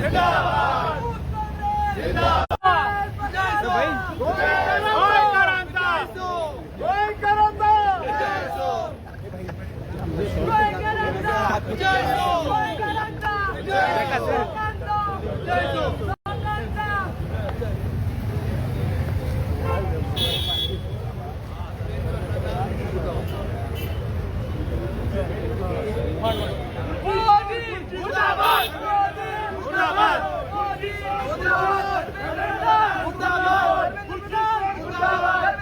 जिंदाबाद गोयकरांचा गोयकरांचा मुर्दाबाद मुर्दाबाद मुर्दाबाद मुर्दाबाद मुर्दाबाद मुर्दाबाद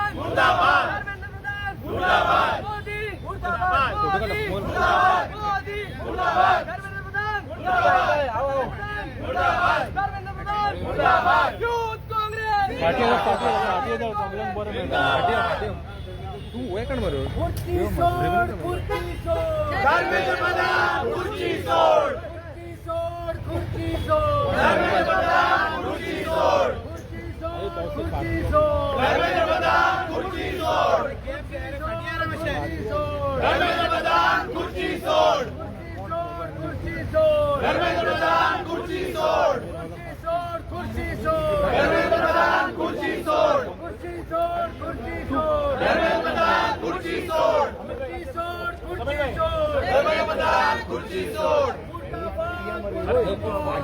मुर्दाबाद मुर्दाबाद मुर्दाबाद मुर्दाबाद युथ काँग्रेस फाटी फाटी फाटी सगळ्यांक बरें मेळटा फाटी फाटी तूं वयर मरे. खुर्ची सोड, खुर्ची सोड. धर्मेंद्र प्रधान खुर्ची सोड. खुर्ची सोड, खुर्ची सोड. धर्मेंद्र प्रधान खुर्ची सोड. खुर्ची सोड, खुर्ची सोड. धर्मेंद्र प्रधान खुर्ची सोड. खुर्ची सोड. धर्मेंद्र प्रधान खुर्ची सोड. खुर्ची सोड. धर्मेंद्र प्रधान खुर्ची सोड. खुर्ची सोड, खुर्ची सोड. धर्मेंद्र प्रधान खुर्ची सोड. खुर्ची सोड, खुर्ची सोड. धर्मेंद्र प्रधान खुर्ची सोड. खुर्ची सोड, खुर्ची सोड. धर्मेंद्र प्रधान खुर्ची सोड. मुर्दाबाद.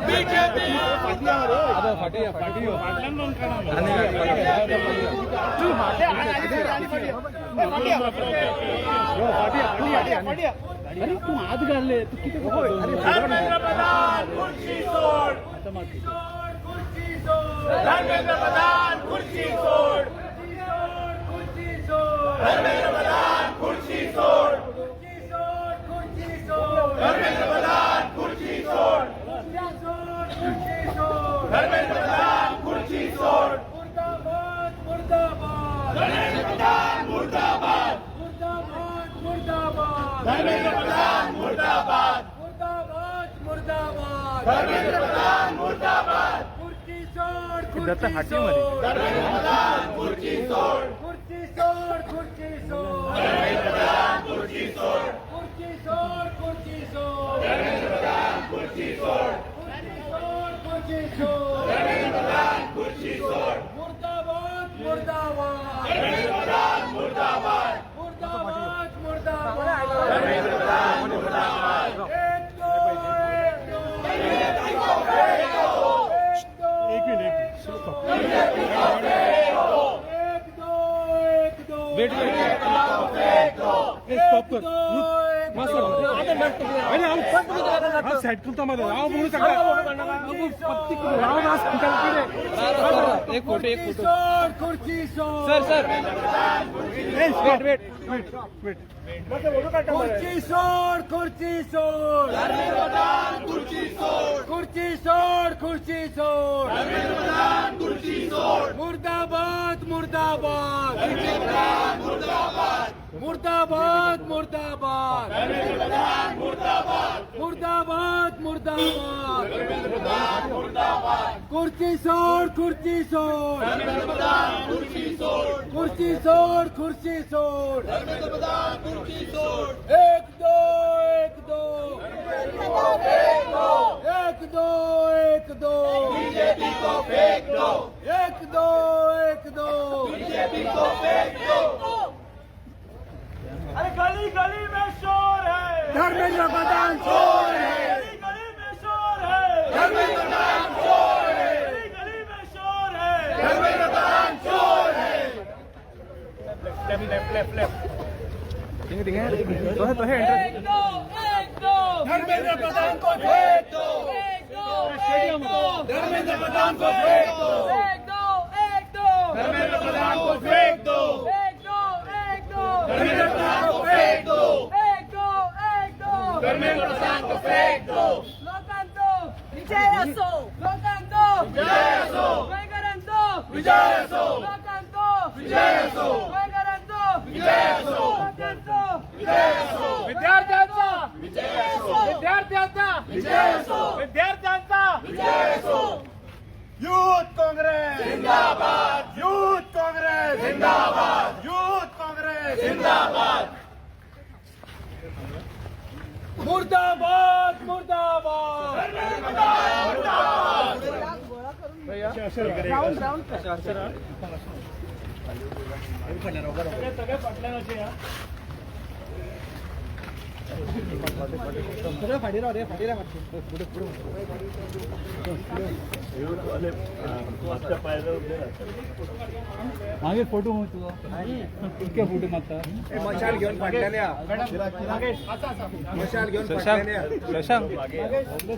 बीजेपी. आतां फाटी फाटी तूं फाटी फाटी. अरे तूं हात घालले तूं कितें करता? धर्मेंद्र प्रधान खुर्ची सोड. खुर्ची सोड. धर्मेंद्र प्रधान खुर्ची सोड. खुर्ची सोड. धर्मेंद्र प्रधान खुर्ची सोड. खुर्ची सोड, खुर्ची सोड. धर्मेंद्र प्रधान खुर्ची सोड. खुर्ची सोड, खुर्ची सोड. धर्मेंद्र प्रधान खुर्ची सोड. मुर्दाबाद, मुर्दाबाद. धर्मेंद्र प्रधान मुर्दाबाद. मुर्दाबाद, मुर्दाबाद. धर्मेंद्र प्रधान मुर्दाबाद. मुर्दाबाद, मुर्दाबाद. धर्मेंद्र प्रधान मुर्दाबाद. खुर्ची सोड, दत्ता खुर्ची फाटी मरे. सोड. धर्मेंद्र प्रधान खुर्ची सोड. खुर्ची सोड, खुर्ची सोड. धर्मेंद्र प्रधान खुर्ची सोड. खुर्ची सोड, खुर्ची सोड. धर्मेंद्र प्रधान खुर्ची सोड. खुर्ची सोड, खुर्ची सोड. धर्मेंद्र प्रधान खुर्ची सोड. मुर्दाबाद, मुर्दाबाद. धर्मेंद्र प्रधान मुर्दाबाद. मुर्दाबाद, मुर्दाबाद. धर्मेंद्र प्रधान मुर्दाबाद. एक दो, एक दो. बीजेपी को फेंक दो. एक दो. एक मिनिट एक बीजेपी को फेंक दो. एक दो, एक दो. वेट वेट को फेंक दो. स्टॉप कर. दो, एक मस्त. दो. अरे हांव हांव सायड करता मरे हांव म्हणून सांगता राव ना सांगता कितें. एक फोटो, एक खुर्ची फोटो. सोड, खुर्ची सोड. Sir sir. Wait wait wait wait. खुर्ची सोड, खुर्ची सोड. धर्मेंद्र प्रधान खुर्ची सोड. खुर्ची सोड, खुर्ची सोड. धर्मेंद्र प्रधान खुर्ची सोड. मुर्दाबाद, मुर्दाबाद. धर्मेंद्र प्रधान मुर्दाबाद. मुर्दाबाद, मुर्दाबाद. धर्मेंद्र प्रधान मुर्दाबाद. मुर्दाबाद, मुर्दाबाद. धर्मेंद्र प्रधान मुर्दाबाद. खुर्ची सोड, खुर्ची सोड. धर्मेंद्र प्रधान खुर्ची सोड. खुर्ची सोड, खुर्ची सोड. धर्मेंद्र प्रधान खुर्ची सोड. एक दो, एक दो. को फेंक दो. एक दो, एक दो. बीजेपी को फेंक दो. एक दो, एक दो. बीजेपी को फेंक दो. अरे गली गली में शोर है. धर्मेंद्र प्रधान चोर है. गली गली में शोर है. धर्मेंद्र प्रधान चोर है. गली गली में शोर है. धर्मेंद्र प्रधान चोर है. Left left left left. थिंगा थिंगा तो तो है एंटर. एक दो, एक दो. धर्मेंद्र प्रधान को फेंक दो. एक दो, एक दो. धर्मेंद्र प्रधान को फेंक दो. एक दो, एक दो. धर्मेंद्र प्रधान को फेंक दो. एक दो, एक दो. धर्मेंद्र प्रधान को फेंक दो. एक दो, एक दो. धर्मेंद्र प्रधान को फेंक दो. लोकांचो विजय असो. लोकांचो विजय असो. गोयकरांचो विजय असो. लोकांचो विजय असो. गोयकरांचो विजय असो. लोकांचो विजय असो. विद्यार्थ्यांचा विजय असो. विद्यार्थ्यांचा विजय असो. विद्यार्थ्यांचा विजय असो. युथ काँग्रेस जिंदाबाद. युथ काँग्रेस जिंदाबाद. युथ काँग्रेस जिंदाबाद. मुर्दाबाद, मुर्दाबाद. राऊंड राऊंड कर. सगळे फाटल्यान अशे या. मागीर फोटो तुजो इतके फोटो मारता. मशाल घेऊन फाटल्यान या. मशाल घेऊन फाटल्यान या. शशांक,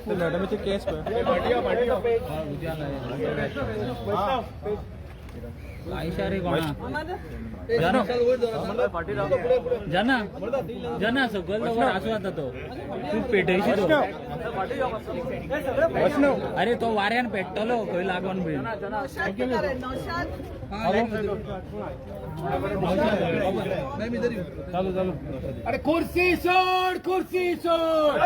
मॅडमाचे केस पळय. जना जना सकयल दवर आसूं जाता तो तूं पेटयशी तो. अरे तो वाऱ्यान पेट्टलो खंय लागोन बी. नौशाद किती रे नौशाद? चालू चालू. अरे कुर्सी सोड, कुर्सी सोड,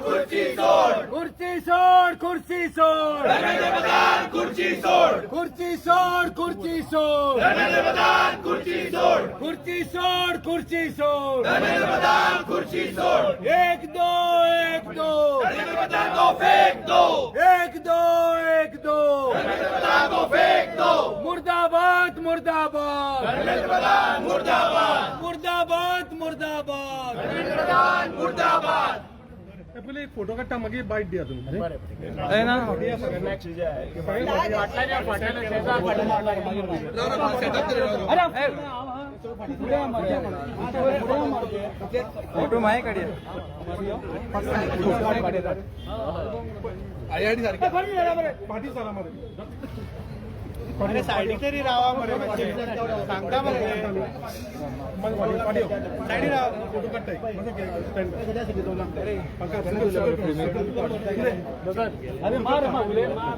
कुर्सी सोड. कुर्सी सोड, कुर्सी सोड, धर्मेंद्र प्रधान, कुर्सी सोड. कुर्सी सोड, कुर्सी सोड, धर्मेंद्र प्रधान, कुर्सी सोड. कुर्सी सोड, कुर्सी सोड. धर्मेंद्र प्रधान, कुर्सी सोड. एक दो, एक दो. धर्मेंद्र प्रधान को फेंक दो. एक दो, एक दो. धर्मेंद्र प्रधान को फेंक दो. मुर्दाबाद, मुर्दाबाद. धर्मेंद्र प्रधान मुर्दाबाद. मुर्दाबाद, मुर्दाबाद. धर्मेंद्र प्रधान मुर्दाबाद. पयलीं एक फोटो काडटा, मागीर बायट दिया तुमी. ना. फोटो मागे काढया. फाटी सरा मरे. अरे सायडीक तरी रावा मरे, सांगता मरे. फाटी फोटो काडटा एक. मातसो घे, stand कर. पंकज, अरे मार मार.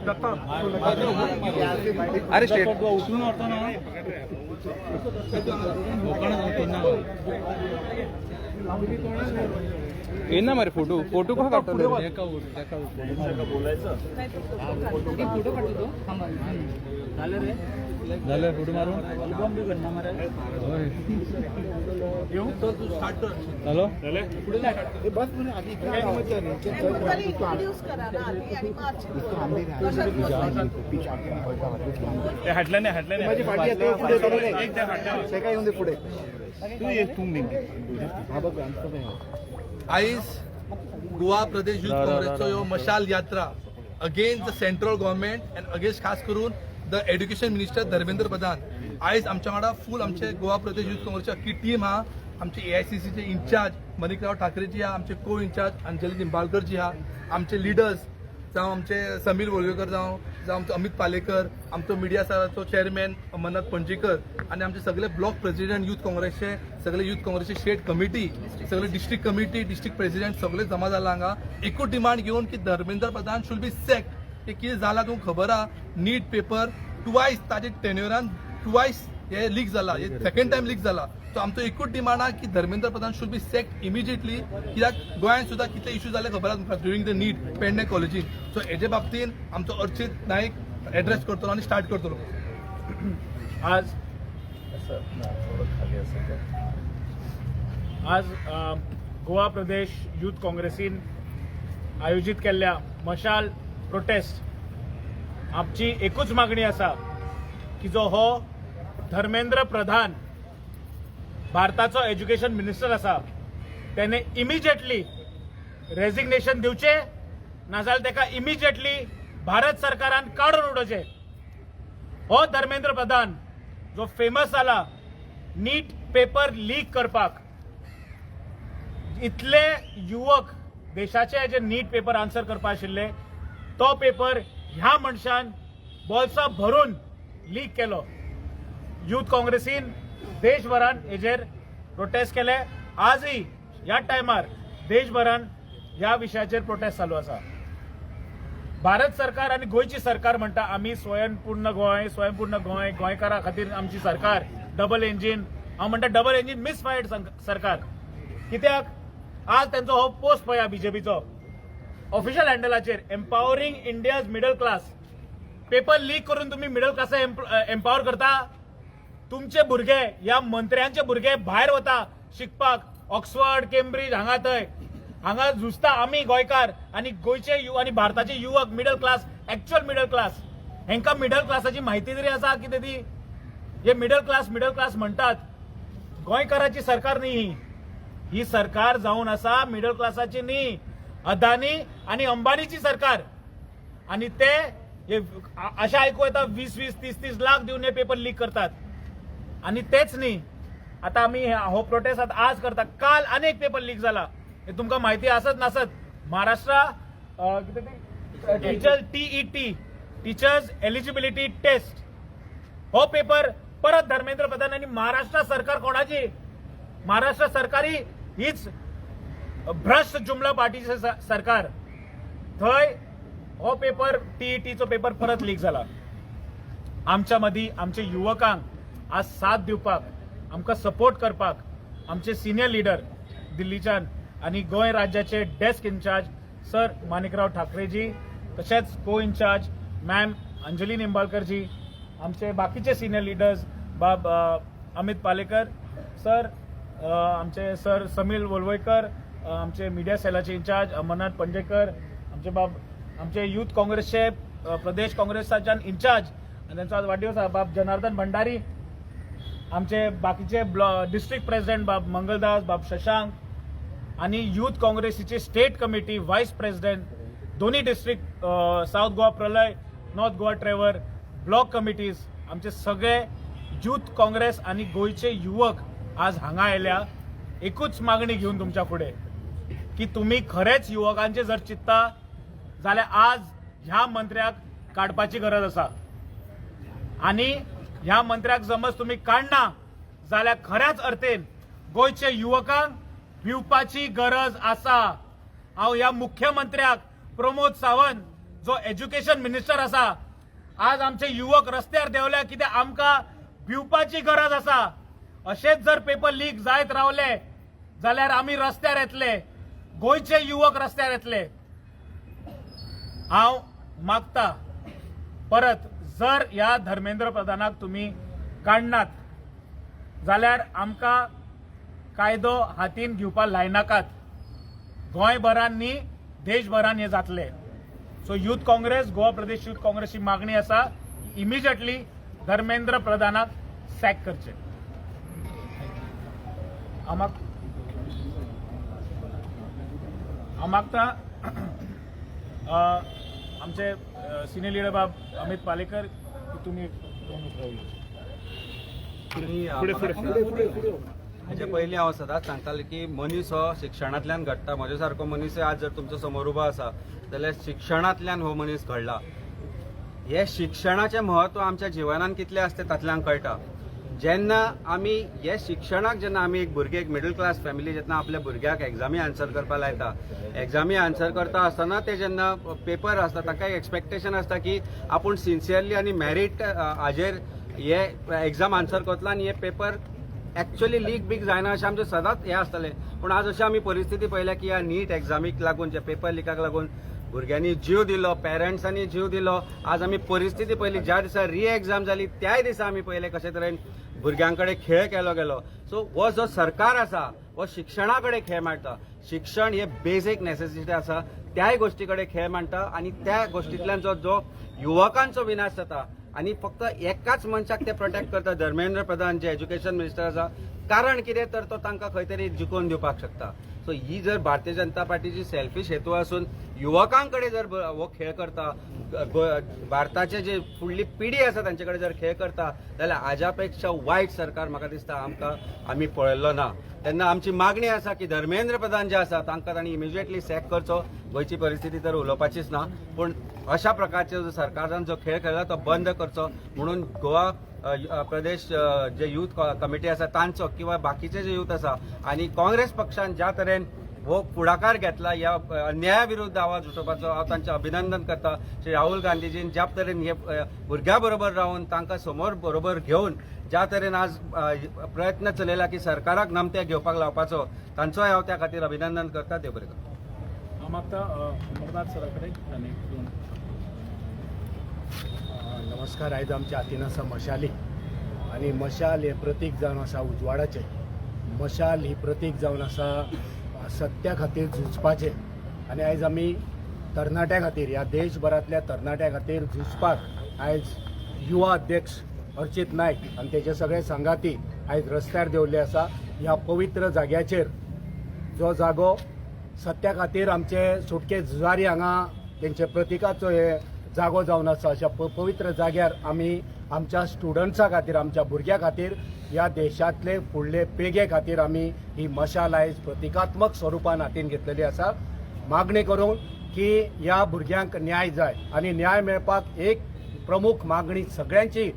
दत्ता. अरे स्टेट उचलून व्हरता ना कोणाक. येना मरे फोटो. फोटो कसो काडटलो? फोटो काडतो तो. जालें रे. जालें फोटो मारून. अल्बम बी करना मरे. हॅलो. तरी इंट्रोड्यूस करा ना आधी आणि मार्च नौशाद. माझी फाटी येते पुढे. काय येऊन दे पुढे. आयज गोवा प्रदेश युथ काँग्रेसचो ह्यो मशाल यात्रा against the central government and against खास करून the education minister Dharmendra Pradhan. आयज आमच्या वांगडा फूल आमचे गोवा प्रदेश युथ काँग्रेसची अख्खी टीम आहा. आमचे एआयसीसीचे इन्चार्ज मनिकराव ठाकरेजी आहा, आमचे को इन्चार्ज अंजली निंबाळकरजी आहा, आमचे लिडर्स जावं आमचे समीर वोलवेकर जावं जावं आमचो अमित पालेकर, आमचो मिडिया सेलाचो चेअरमॅन अमरनाथ पणजीकर आनी आमचे सगळे ब्लॉक प्रेसिडेंट युथ काँग्रेसचे, सगळे युथ काँग्रेसचे स्टेट कमिटी, सगळे डिस्ट्रिक्ट कमिटी, डिस्ट्रिक्ट प्रेसिडेंट सगळे जमा जाला हांगा एकूच डिमांड घेवन की Dharmendra Pradhan should be sacked. की कितें जालां तुमकां खबर आहा, नीट पेपर ट्वायस ताजे टेन्युरान ट्वायस हे लीक जाला, हे सेकंड टायम लीक जाला. सो आमचो एकूच डिमांड आहा की Dharmendra Pradhan should be sacked immediately. कित्याक गोंयांत सुद्दां कितले इश्यू जाले खबर आहा तुमकां ड्युरींग the नीट पेडणे कॉलेजीन. सो हेजे बाबतीन आमचो अर्चित नाईक एड्रेस करतलो आनी स्टार्ट करतलो. आज आज गोवा प्रदेश यूथ काँग्रेसीन आयोजीत केल्ल्या मशाल प्रोटेस्ट आमची एकूच मागणी आसा की जो हो धर्मेंद्र प्रधान भारताचो एज्युकेशन मिनिस्टर आसा, त्याने इमिजिएटली रेजिग्नेशन दिवचे, नाजाल्यार ताका इमिजिएटली भारत सरकारान काडून उडोवचें. हो धर्मेंद्र प्रधान जो फेमस जाला नीट पेपर लीक करपाक, इतले युवक देशाचे जे नीट पेपर आन्सर करपा आशिल्ले, तो पेपर ह्या मनशान बोल्सां भरून लीक केलो. युथ काँग्रेसीन देशभरान हेजेर प्रोटेस्ट केले. आजही ह्या टायमार देशभरान ह्या विशयाचेर प्रोटेस्ट चालू आसा. भारत सरकार आनी गोंयची सरकार म्हणटा आमी स्वयंपूर्ण गोंय, स्वयंपूर्ण गोंय, गोंयकारा खातीर आमची सरकार, डबल इंजीन. हांव म्हणटा डबल इंजीन मिसफायर्ड सरकार. कित्याक आज तेंचो हो पोस्ट पळया बीजेपीचो official हँडलाचेर, empowering India's middle class. Paper leak करून तुम्ही मिडल क्लासा एम्पावर करता? तुमचे भुरगे, ह्या मंत्र्यांचे भुरगे भायर वता शिकपाक, ऑक्सफर्ड, केम्ब्रिज, हांगा थंय. हांगा झुजता आमी गोंयकार आनी गोंयचे आनी भारताचे युवक, middle class, actual middle class. हेंकां मिडल क्लासाची म्हायती तरी आसा कितें ती? हे मिडल क्लास मिडल क्लास म्हणटात, गोंयकाराची सरकार न्ही ही. ही सरकार जावन आसा मिडल क्लासाची न्ही, अदानी आनी अंबानीची सरकार. आनी ते हे अशें आयकू येता 20-20 30-30 लाख दिवन हे पेपर लीक करतात. आनी तेच न्ही, आता आमी हो प्रोटेस्ट आता आज करता, काल अनेक पेपर लीक जाला, हे तुमकां म्हायती आसत नासत. महाराष्ट्र कितें ते teacher TET, teachers eligibility test, हो पेपर परत धर्मेंद्र प्रधान आनी महाराष्ट्र सरकार कोणाची? महाराष्ट्र सरकारी हीच भ्रश्ट जुमला पार्टीचे सरकार. थंय हो पेपर टीईटीचो पेपर परत लीक जाला. आमच्या मदीं आमच्या युवकांक आज साथ दिवपाक, आमकां सपोर्ट करपाक आमचे सिनियर लिडर दिल्लीच्यान आनी गोंय राज्याचे डेस्क इन्चार्ज सर माणिकराव ठाकरेजी, तशेंच को इन्चार्ज मॅम अंजली निंबाळकरजी, आमचे बाकीचे सिनियर लिडर्स बाब अमित पालेकर सर, आमचे सर समील वोलवयकर, आमचे मिडिया सेलाचे इन्चार्ज अमरनाथ पंजेकर, आमचे बाब आमचे युथ काँग्रेसचे प्रदेश काँग्रेसाच्यान इन्चार्ज आनी त्यांचो आज वाडदिवस आसा बाब जनार्दन भंडारी, आमचे बाकीचे डिस्ट्रिक्ट प्रेसिडेंट बाब मंगलदास, बाब शशांक आनी युथ काँग्रेसीचे स्टेट कमिटी व्हायस प्रेसिडेंट, दोन्ही डिस्ट्रिक्ट, साऊथ गोवा प्रलय, north Goa Trevor, block committees, आमचे सगळे युथ काँग्रेस आनी गोंयचे युवक आज हांगा आयल्या एकूच मागणी घेवन तुमच्या फुडें की तुमी खरेंच युवकांचे जर चिंतता जाल्यार आज ह्या मंत्र्याक काडपाची गरज आसा. आनी ह्या मंत्र्याक समज तुमी काडना जाल्यार खऱ्याच अर्थेन गोंयचे युवकांक भिवपाची गरज आसा. हांव ह्या मुख्यमंत्र्याक, प्रमोद सावंत जो एज्युकेशन मिनिस्टर आसा, आज आमचे युवक रस्त्यार देंवल्या कित्याक आमकां भिवपाची गरज आसा. अशेंच जर पेपर लीक जायत रावले जाल्यार आमी रस्त्यार येतले, गोंयचे युवक रस्त्यार येतले. हांव मागता परत, जर ह्या धर्मेंद्र प्रधानाक तुमी काडनात जाल्यार आमकां कायदो हातीन घेवपाक लायनाकात. गोंयभरान न्ही, देशभरान हें जातलें. So youth Congress, Goa Pradesh youth काँग्रेसची मागणी आसा, इमिजिएटली धर्मेंद्र प्रधानाक सॅक करचे. हांव मागता आमचे सिनियर लिडर बाब अमित पालेकर की तुमी दोन उतरां उलोवचीं. पुढे पुढे पुढे. हाजे पयलीं हांव सदांच सांगतालें की मनीस हो शिक्षणांतल्यान घडटा. म्हजे सारको मनीस आज जर तुमच्या समोर उबो आसा जाल्यार शिक्षणांतल्यान हो मनीस घडला. हे शिक्षणाचें म्हत्व आमच्या जिवनान कितलें आसता तातल्यान कळटा. जेन्ना आमी हे शिक्षणाक, जेन्ना आमी एक भुरगे, एक मिडल क्लास फॅमिली जेन्ना आपल्या भुरग्याक एग्जामी आन्सर करपाक लायता, एग्जामी आन्सर करता आसतना ते जेन्ना पेपर आसता ताका एक एक्सपेक्टेशन आसता की आपूण सिन्सियरली आनी मॅरीट हाजेर हे एग्जाम आन्सर करतलो आनी हे पेपर एक्चुअली लीक बीक जायना अशें आमचें सदांच हें आसतालें. पूण आज अशें आमी परिस्थिती पळयल्या की ह्या नीट एग्जामीक लागून, जे पेपर लिकाक लागून भुरग्यांनी जीव दिलो, पेरंट्सांनी जीव दिलो. आज आमी परिस्थिती पळयली, ज्या दिसा री एग्जाम जाली त्याय दिसा आमी पळयलें कशे तरेन भुरग्यां कडेन खेळ केलो गेलो. सो हो जो सरकार आसा हो शिक्षणा कडेन खेळ मांडटा. शिक्षण हे बेजीक नेसेसिटी आसा, त्याय गोश्टी कडेन खेळ मांडटा आनी त्या गोश्टींतल्यान जो जो युवकांचो विनाश जाता आनी फक्त एकाच मनशाक ते प्रोटेक्ट करता, धर्मेंद्र प्रधान जे एज्युकेशन मिनिस्टर आसा. कारण कितें तर तो तांकां खंय तरी जिखोवन दिवपाक शकता. सो ही जर भारतीय जनता पार्टीची सेल्फीश हेतू आसून युवकां कडेन जर हो खेळ करता, भारताचे जे फुडली पिढी आसा तांचे कडेन जर खेळ करता जाल्यार हाज्या पेक्षा वायट सरकार म्हाका दिसता आमकां आमी पळयल्लो ना. तेन्ना आमची मागणी आसा की धर्मेंद्र प्रधान जे आसा तांकां तांणी इमिजिएटली सॅक करचो. गोंयची परिस्थिती तर उलोवपाचीच ना, पूण अशा प्रकारचे जो सरकारान जो खेळ खेळला तो बंद करचो म्हणून गोवा प्रदेश जे युथ कमिटी आसा तांचो किंवा बाकीचे जे युथ आसा आनी काँग्रेस पक्षान ज्या तरेन हो फुडाकार घेतला ह्या अन्याया विरुद्ध आवाज उठोवपाचो, हांव तांचें अभिनंदन करता. श्री राहुल गांधीजीन ज्या तरेन हे भुरग्यां बरोबर रावन तांकां समोर बरोबर घेवन ज्या तरेन आज प्रयत्न चलयला की सरकाराक नमते घेवपाक लावपाचो, तांचोय हांव त्या खातीर अभिनंदन करता. देव बरें करूं. हांव मागता अमरनाथ सरा कडेन आनी दोन नमस्कार. आयज आमच्या हातीन आसा मशाली आनी मशाल हें प्रतीक जावन आसा उजवाडाचें. मशाल ही प्रतीक जावन आसा सत्या खातीर झुजपाचें आनी आयज आमी तरणाट्या खातीर, ह्या देशभरांतल्या तरणाट्या खातीर झुजपाक आयज युवा अध्यक्ष अर्चित नायक आनी तेजे सगळे सांगाती आयज रस्त्यार देंवल्ले आसा. ह्या पवित्र जाग्याचेर, जो जागो सत्या खातीर आमचे सुटके झुजारी हांगा तेंचे प्रतिकाचो हे जागो जावन आसा, अशा पवित्र जाग्यार आमी आमच्या स्टुडंट्सा खातीर, आमच्या भुरग्यां खातीर, ह्या देशांतले फुडले पिळगे खातीर आमी ही मशाल आयज प्रतिकात्मक स्वरुपान हातीन घेतलेली आसा. मागणी करून की ह्या भुरग्यांक न्याय जाय आनी न्याय मेळपाक एक प्रमुख मागणी सगळ्यांची,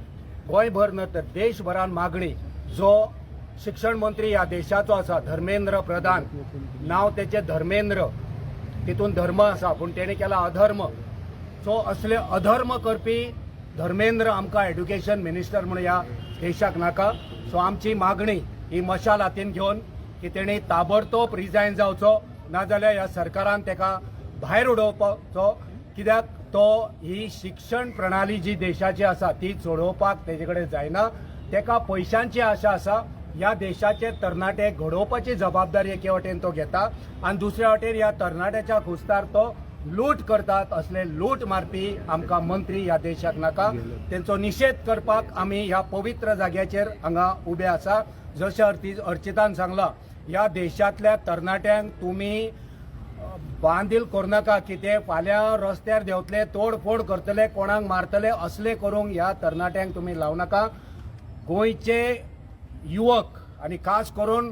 गोंयभर न्हय तर देशभरान मागणी, जो शिक्षण मंत्री ह्या देशाचो आसा धर्मेंद्र प्रधान, नांव तेचें धर्मेंद्र, तितून धर्म आसा पूण तेणें केला अधर्म. सो असले अधर्म करपी धर्मेंद्र आमकां एड्युकेशन मिनिस्टर म्हणून ह्या देशाक नाका. सो आमची मागणी ही मशाल हातीन घेवन की तेणी ताबडतोब रिजायन जावचो, नाजाल्यार ह्या सरकारान तेका भायर उडोवपाचो, कित्याक तो ही शिक्षण प्रणाली जी देशाची आसा ती चलोवपाक तेजे कडेन जायना. तेका पयशांची आशा आसा. ह्या देशाचे तरणाटे घडोवपाची जबाबदारी एके वटेन तो घेता आनी दुसऱ्या वटेन ह्या तरणाट्याच्या खुस्तार तो लूट करतात. असले लूट मारपी आमकां मंत्री ह्या देशाक नाका. तेंचो निशेध करपाक आमी ह्या पवित्र जाग्याचेर हांगा उबे आसा. जशें अर्चितान सांगलां, ह्या देशांतल्या तरणाट्यांक तुमी बांदील करनाका की ते फाल्यां रस्त्यार देंवतले, तोडफोड करतले, कोणाक मारतले, असले करूंक ह्या तरणाट्यांक तुमी लावं नाका. गोंयचे युवक आनी खास करून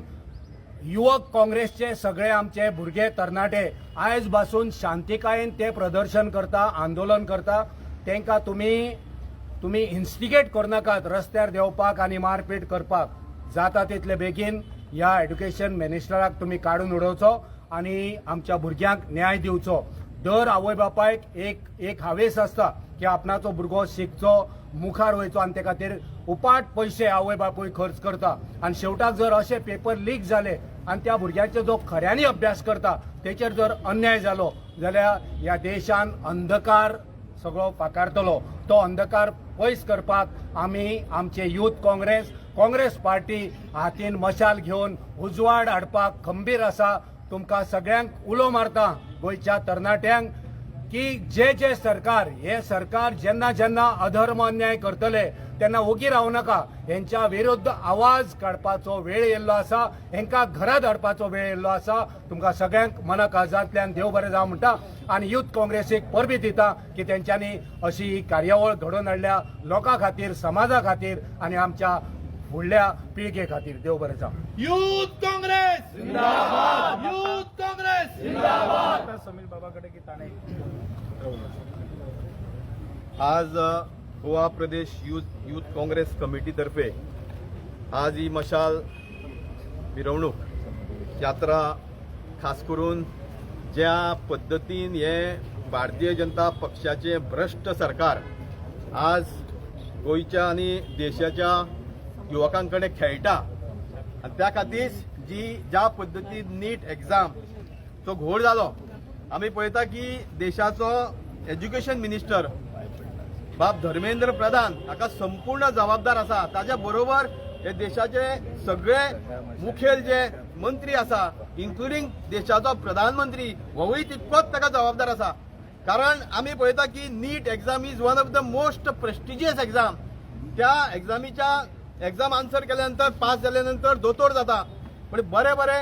युवक काँग्रेसचे सगळे आमचे भुरगे तरणाटे आयज पासून शांतिकायेन ते प्रदर्शन करता, आंदोलन करता. तांकां तुमी तुमी इन्स्टिगेट करनाकात रस्त्यार देंवपाक आनी मारपेट करपाक. जाता तितले बेगीन ह्या एड्युकेशन मिनिस्टराक तुमी काडून उडोवचो आनी आमच्या भुरग्यांक न्याय दिवचो. दर आवय बापायक एक एक हावेस आसता की आपणाचो भुरगो शिकचो, मुखार वयचो आनी ते खातीर उपाट पयशे आवय बापूय खर्च करता आनी शेवटाक जर अशे पेपर लीक जाले आनी त्या भुरग्याचो जो खऱ्यांनी अभ्यास करता तेचेर जर अन्याय जालो जाल्यार ह्या देशान अंधकार सगळो फाकारतलो. तो अंधकार पयस करपाक आमी आमचे युथ काँग्रेस, काँग्रेस पार्टी हातीन मशाल घेवन उजवाड हाडपाक खंबीर आसा. तुमकां सगळ्यांक उलो मारता, गोंयच्या तरणाट्यांक, की जे जे सरकार, हे सरकार जेन्ना जेन्ना अधर्म अन्याय करतले तेन्ना ओगी रावं नाका. हेंच्या विरुद्ध आवाज काडपाचो वेळ येयल्लो आसा, हेंकां घरा धाडपाचो वेळ येयल्लो आसा. तुमकां सगळ्यांक मना काळजांतल्यान देव बरें जावं म्हणटा आनी युथ काँग्रेसीक परबी दिता की तेंच्यांनी अशी ही कार्यावळ घडोवन हाडल्या लोकां खातीर, समाजा खातीर आनी आमच्या फुडल्या पिळगे खातीर. देव बरें जावं. युथ काँग्रेस जिंदाबाद! युथ काँग्रेस आता समीर बाबा कडे की ताणें आज गोवा प्रदेश युथ युथ काँग्रेस कमिटीतर्फे आज ही मशाल मिरवणूक यात्रा, खास करून ज्या पद्दतीन हे भारतीय जनता पक्षाचे भ्रश्ट सरकार आज गोंयच्या आनी देशाच्या युवकां कडेन खेळटा आनी त्या खातीर जी ज्या पद्दतीन नीट एग्जामचो घोळ जालो, आमी पळयता की देशाचो एज्युकेशन मिनिस्टर बाब धर्मेंद्र प्रधान हाका संपूर्ण जबाबदार आसा. ताच्या बरोबर हे देशाचे सगळे मुखेल जे मंत्री आसा, इन्क्लुडींग देशाचो प्रधानमंत्री, होवूय तितकोच ताका जबाबदार आसा. कारण आमी पळयता की NEET exam is one of the most prestigious exam. त्या एग्जामीच्या एग्जाम आन्सर केल्या नंतर, पास जाल्या नंतर दोतोर जाता, पण बरे बरे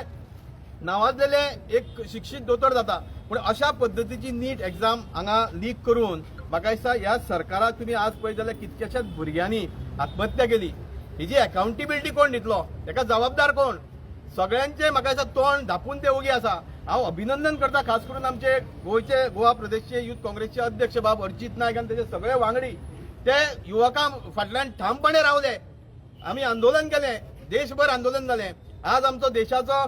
नावाजलेले एक शिक्षीत दोतोर जाता. पूण अशा पद्दतीची नीट एग्जाम हांगा लीक करून म्हाका दिसता ह्या सरकाराक तुमी आज पळयत जाल्यार कितक्याशाच भुरग्यांनी आत्महत्या केली. हिजी अकाउंटेबिलिटी कोण दितलो? हेका जबाबदार कोण? सगळ्यांचे म्हाका दिसता तोंड धापून ते ओगी आसा. हांव अभिनंदन करता खास करून आमचे गोंयचे, गोवा प्रदेशचे युथ काँग्रेसचे अध्यक्ष बाब अर्चित नायक आनी तेजे सगळे वांगडी. ते युवकां फाटल्यान ठामपणे रावले. आमी आंदोलन केलें, देशभर आंदोलन जालें. आज आमचो देशाचो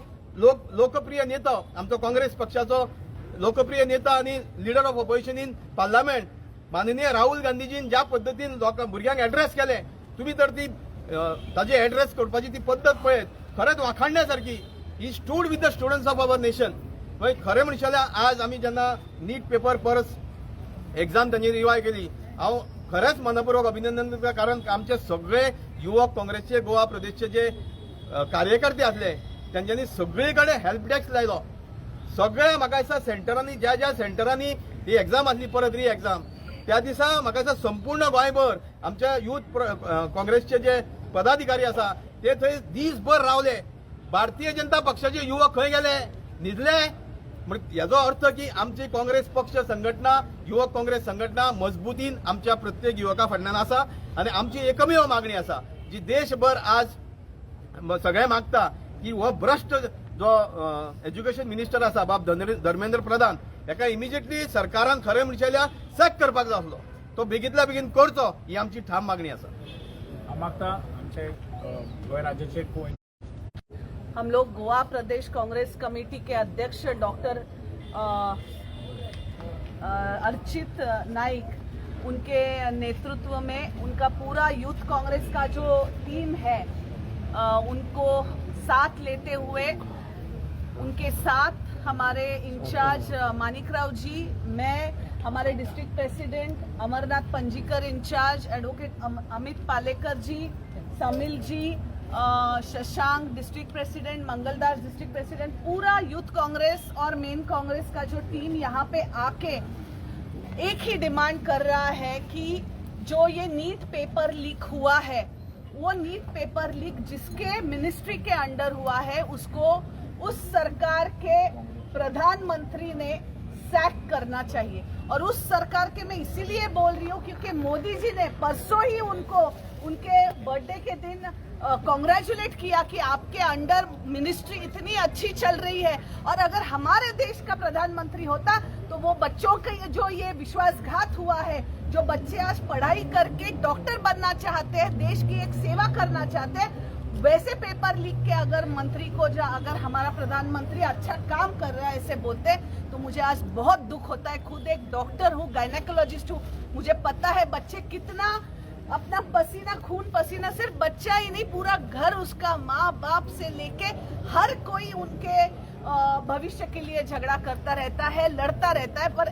लोकप्रिय नेतो, आमचो काँग्रेस पक्षाचो लोकप्रिय नेता आनी leader of opposition in parliament माननीय राहुल गांधीजीन ज्या पद्दतीन लोकां भुरग्यांक एड्रेस केले, तुमी तर ती ताजी एड्रेस करपाची ती पद्दत पळयत, खरेंच वाखाणण्या सारकी. He stood with the students of our nation. मागीर खरें म्हणशात जाल्यार आज आमी जेन्ना नीट पेपर परत एग्जाम तांणी रिवाय केली, हांव खरेंच मनपूर्वक अभिनंदन करता, कारण आमचे सगळे युवक काँग्रेसचे गोवा प्रदेशचे जे कार्यकर्ते आसले, तेंच्यांनी सगळे कडेन हेल्प डेस्क लायलो. सगळ्या म्हाका दिसता सेंटरांनी, ज्या ज्या सेंटरांनी ही एग्जाम आसली परत री एग्जाम, त्या दिसा म्हाका दिसता संपूर्ण गोंयभर आमच्या युथ काँग्रेसचे जे पदाधिकारी आसा ते थंय दीसभर रावले. भारतीय जनता पक्षाचे युवक खंय गेले? न्हिदले. हेजो अर्थ की आमची काँग्रेस पक्ष संघटना, युवक काँग्रेस संघटना मजबूतीन आमच्या प्रत्येक युवका फाटल्यान आसा आनी आमची एकमेव मागणी आसा जी देशभर आज सगळे मागता की हो भ्रश्ट जो एज्युकेशन मिनिस्टर आसा बाब धर्मेंद्र प्रधान, हेका इमिजिएटली सरकारान खरें म्हणचे जाल्यार सॅक करपाक जाय आसलो. तो बेगीतल्या बेगीन करचो ही आमची ठाम मागणी आसा. हांव मागता आमचे गोंय राज्याचे को हम लोग गोवा प्रदेश कांग्रेस कमेटी के अध्यक्ष डॉक्टर अर्चित नाइक, उनके नेतृत्व में उनका पूरा यूथ कांग्रेस का जो टीम है, उनको साथ लेते हुए, उनके साथ हमारे इंचार्ज मानिकराव जी, मैं, हमारे district president Amarnath Panjikar, incharge advocate Amit Palekar ji, Samil ji, Shashank district president, Mangaldas district president, पूरा यूथ कांग्रेस और मेन कांग्रेस का जो टीम यहाँ पे आके एक ही डिमांड कर रहा है कि जो ये नीट पेपर लीक हुआ है, वो नीट पेपर लीक जिसके मिनिस्ट्री के अंडर हुआ है, उसको उस सरकार के प्रधानमंत्री ने सैक करना चाहिए. और उस सरकार के मैं इसीलिए बोल रही हूँ क्योंकि मोदी जी ने परसों ही उनको उनके बर्थडे के दिन कॉन्ग्रेचुलेट किया कि आपके अंडर मिनिस्ट्री इतनी अच्छी चल रही है. और अगर हमारे देश का प्रधानमंत्री होता तो वो बच्चों के जो ये विश्वासघात हुआ है, जो बच्चे आज पढ़ाई करके डॉक्टर बनना चाहते हैं, देश की एक सेवा करना चाहते हैं, वैसे पेपर लीक के अगर मंत्री को जा अगर हमारा प्रधानमंत्री अच्छा काम कर रहा है ऐसे बोलते, तो मुझे आज बहुत दुख होता है. खुद एक डॉक्टर हूँ, गायनेकोलॉजिस्ट हूँ, मुझे पता है बच्चे कितना अपना पसीना, खून पसीना, सिर्फ बच्चा ही नहीं, पूरा घर, उसका माँ बाप से लेके हर कोई उनके भविष्य के लिए झगड़ा करता रहता है, लड़ता रहता है. पर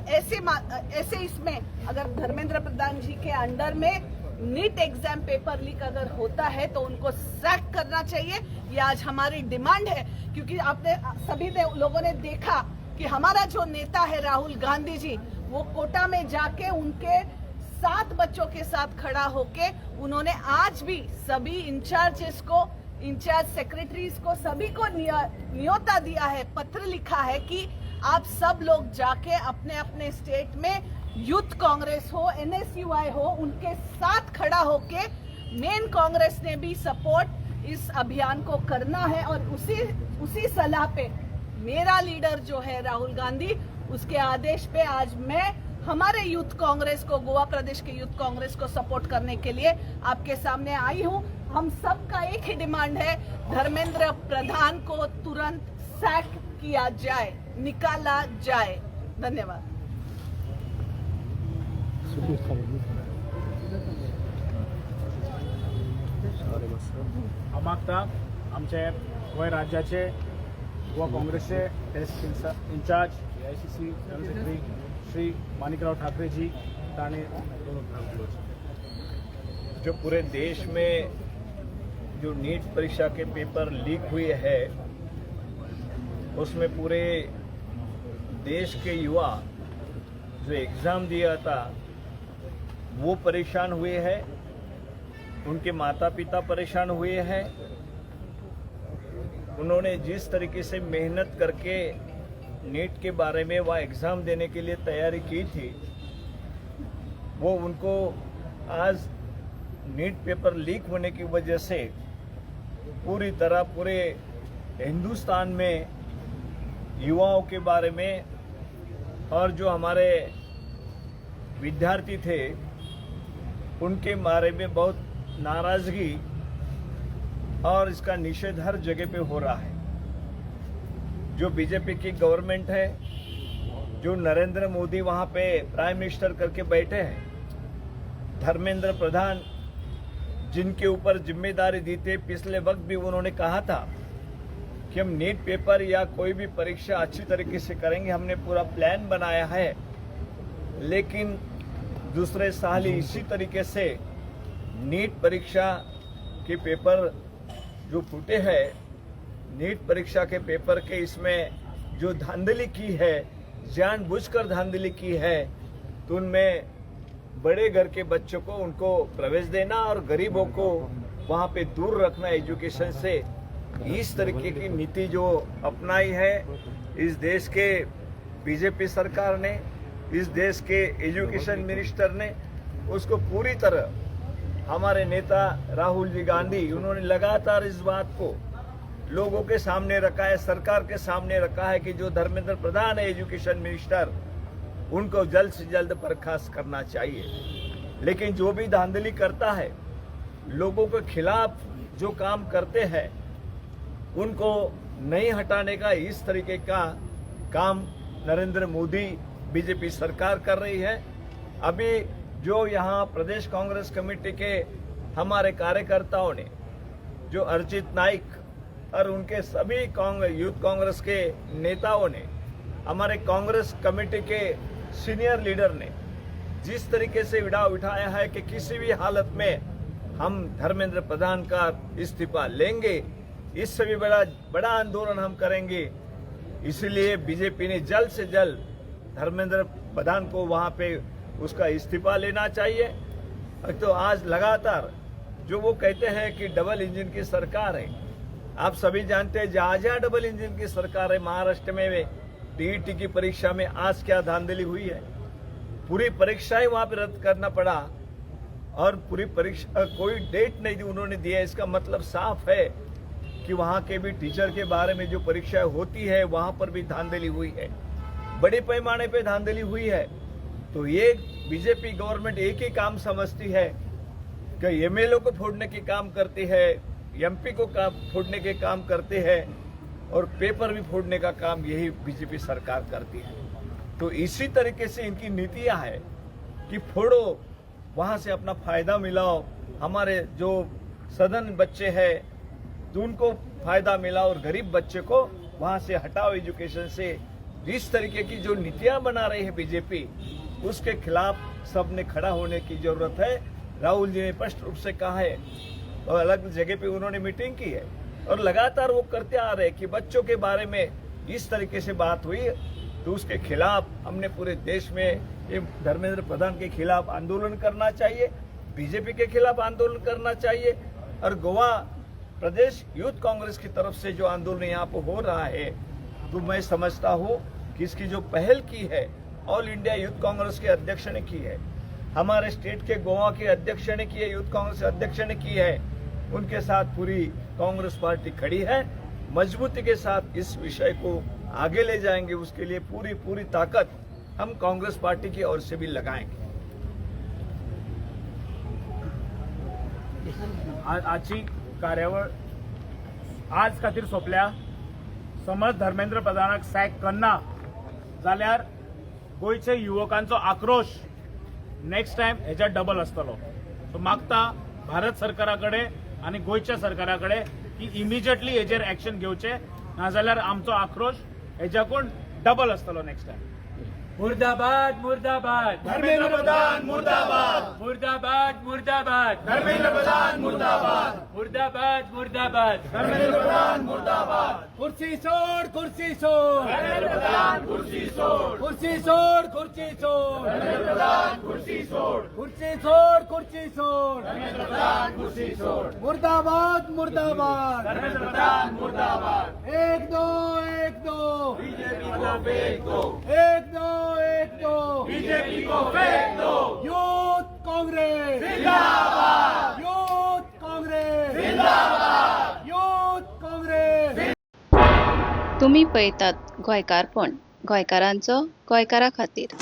ऐसे इसमें अगर धर्मेंद्र प्रधान जी के अंडर में नीट एग्जाम पेपर लीक अगर होता है तो उनको सैक करना चाहिए. ये आज हमारी डिमांड है क्योंकि आपने सभी लोगों ने देखा कि हमारा जो नेता है राहुल गांधी जी, वो कोटा में जाके उनके सात बच्चों के साथ खड़ा होके उन्होंने आज भी सभी इंचार्जेस को, इंचार्ज सेक्रेटरीज को, सभी को न्योता दिया है, पत्र लिखा है कि आप सब लोग जाके अपने अपने स्टेट में यूथ कांग्रेस हो, एनएसयूआई हो, उनके साथ खड़ा होके मेन कांग्रेस ने भी सपोर्ट इस अभियान को करना है. और उसी उसी सलाह पे मेरा लीडर जो है राहुल गांधी, उसके आदेश पे आज मैं हमारे यूथ कांग्रेस को, गोवा प्रदेश के यूथ कांग्रेस को सपोर्ट करने के लिए आपके सामने आई हूं. हम सबका एक ही डिमांड है, धर्मेंद्र प्रधान को तुरंत सैक किया जाए, निकाला जाए. धन्यवाद. हांव मागता आमचे गोंय राज्याचे गोवा काँग्रेसचे incharge, AICC general secretary Shri Manikrao Thackeray जी, ताणें दोन उतरां उलोवचीं. जो पूरे देश में जो नीट परीक्षा के पेपर लीक हुए हैं, उसमें पूरे देश के युवा जो एग्ज़ाम दिया था वो परेशान हुए हैं, उनके माता पिता परेशान हुए हैं. उन्होंने जिस तरीके से मेहनत करके नीट के बारे में वह एग्ज़ाम देने के लिए तैयारी की थी, वो उनको आज नीट पेपर लीक होने की वजह से पूरी तरह पूरे हिंदुस्तान में युवाओं के बारे में और जो हमारे विद्यार्थी थे उनके बारे में बहुत नाराजगी और इसका निषेध हर जगह पे हो रहा है. जो बीजेपी की गवर्नमेंट है, जो नरेंद्र मोदी वहाँ पे प्राइम मिनिस्टर करके बैठे हैं, धर्मेंद्र प्रधान जिनके ऊपर जिम्मेदारी दी थी, पिछले वक्त भी उन्होंने कहा था कि हम नीट पेपर या कोई भी परीक्षा अच्छी तरीके से करेंगे, हमने पूरा प्लान बनाया है. लेकिन दूसरे साल ही इसी तरीके से नीट परीक्षा के पेपर जो फूटे हैं, नीट परीक्षा के पेपर के इसमें जो धांधली की है, जानबूझकर धांधली की है, तो उनमें बड़े घर के बच्चों को उनको प्रवेश देना और गरीबों को वहाँ पे दूर रखना एजुकेशन से, इस तरीके की नीति जो अपनाई है इस देश के बीजेपी सरकार ने, इस देश के एजुकेशन मिनिस्टर ने, उसको पूरी तरह हमारे नेता राहुल जी गांधी, उन्होंने लगातार इस बात को लोगों के सामने रखा है, सरकार के सामने रखा है कि जो धर्मेंद्र प्रधान है एजुकेशन मिनिस्टर, उनको जल्द से जल्द बर्खास्त करना चाहिए। लेकिन जो भी धांधली करता है, लोगों के खिलाफ जो काम करते हैं, उनको नहीं हटाने का इस तरीके का काम नरेंद्र मोदी, बीजेपी सरकार कर रही है। अभी जो यहाँ प्रदेश कांग्रेस कमेटी के हमारे कार्यकर्ताओं ने, जो अर्जित नाइक और उनके सभी यूथ कांग्रेस के नेताओं ने, हमारे Congress committee K senior leader ने जिस तरीके से बीड़ा उठाया है कि किसी भी हालत में हम धर्मेंद्र प्रधान का इस्तीफा लेंगे, इससे भी बड़ा बड़ा आंदोलन हम करेंगे। इसलिए बीजेपी ने जल्द से जल्द धर्मेंद्र प्रधान को वहां पे उसका इस्तीफा लेना चाहिए। तो आज लगातार जो वो कहते हैं कि डबल इंजन की सरकार है, आप सभी जानते हैं, जहां जहां डबल इंजन की सरकार है, महाराष्ट्र में टीईटी की परीक्षा में आज क्या धांधली हुई है, पूरी परीक्षाएं वहां पर रद्द करना पड़ा और पूरी परीक्षा कोई डेट नहीं दी उन्होंने दिया। इसका मतलब साफ है कि वहां के भी टीचर के बारे में जो परीक्षा होती है, वहां पर भी धांधली हुई है, बड़े पैमाने पे धांधली हुई है। तो ये बीजेपी गवर्नमेंट एक ही काम समझती है कि एमएलए को फोड़ने के काम करती है, एमपी को काम फोड़ने के काम करते हैं और पेपर भी फोड़ने का काम यही बीजेपी सरकार करती है। तो इसी तरीके से इनकी नीतियां है कि फोड़ो, वहां से अपना फायदा मिलाओ, हमारे जो सधन बच्चे हैं तो उनको फायदा मिला और गरीब बच्चे को वहां से हटाओ एजुकेशन से। इस तरीके की जो नीतियां बना रही है बीजेपी, उसके खिलाफ सबने खड़ा होने की जरूरत है। राहुल जी ने स्पष्ट रूप से कहा है और अलग जगह पे उन्होंने मीटिंग की है और लगातार वो करते आ रहे हैं कि बच्चों के बारे में इस तरीके से बात हुई तो उसके खिलाफ हमने पूरे देश में ये धर्मेंद्र प्रधान के खिलाफ आंदोलन करना चाहिए, बीजेपी के खिलाफ आंदोलन करना चाहिए। और गोवा प्रदेश यूथ कांग्रेस की तरफ से जो आंदोलन यहाँ पर हो रहा है, तो मैं समझता हूँ कि इसकी जो पहल की है, ऑल इंडिया यूथ कांग्रेस के अध्यक्ष ने की है, हमारे स्टेट के गोवा के अध्यक्ष ने की है, यूथ कांग्रेस के अध्यक्ष ने की है, उनके साथ पूरी कांग्रेस पार्टी खड़ी है। मजबूती के साथ इस विषय को आगे ले जाएंगे, उसके लिए पूरी पूरी ताकत हम कांग्रेस पार्टी की ओर से भी लगाएंगे। आजची कार्यावळ आज खातीर सोंपल्या। समज धर्मेंद्र प्रधानाक सॅक करना जाल्यार गोंयचे युवकांचो आक्रोश नेक्स्ट टायम हेच्या डबल आसतलो। सो मागता भारत सरकारा कडेन आनी गोंयच्या सरकारा कडेन की इमिजिएटली हेजेर एक्शन घेवचें, नाजाल्यार आमचो आक्रोश हेच्याकून डबल आसतलो नेक्स्ट टायम। मुर्दाबाद, मुर्दाबाद! धर्मेंद्र प्रधान मुर्दाबाद! मुर्दाबाद, मुर्दाबाद! धर्मेंद्र प्रधान मुर्दाबाद! मुर्दाबाद, मुर्दाबाद! धर्मेंद्र प्रधान मुर्दाबाद! कुर्सी सोड, कुर्सी सोड! धर्मेंद्र प्रधान कुर्सी सोड! कुर्सी सोड, कुर्सी सोड! धर्मेंद्र प्रधान कुर्सी सोड! कुर्सी सोड, कुर्सी सोड! धर्मेंद्र प्रधान कुर्सी सोड! मुर्दाबाद, मुर्दाबाद! धर्मेंद्र प्रधान मुर्दाबाद! एक दो, एक दो! बीजेपी को फेंक दो! एक दो, एक दो! बीजेपी को फेंक दो! यूथ कांग्रेस! जिंदाबाद! यूथ काँग्रेस! जिंदाबाद! यूथ काँग्रेस! तुमी पळयतात गोंयकारपण, गोंयकारांचो गोंयकारा खातीर।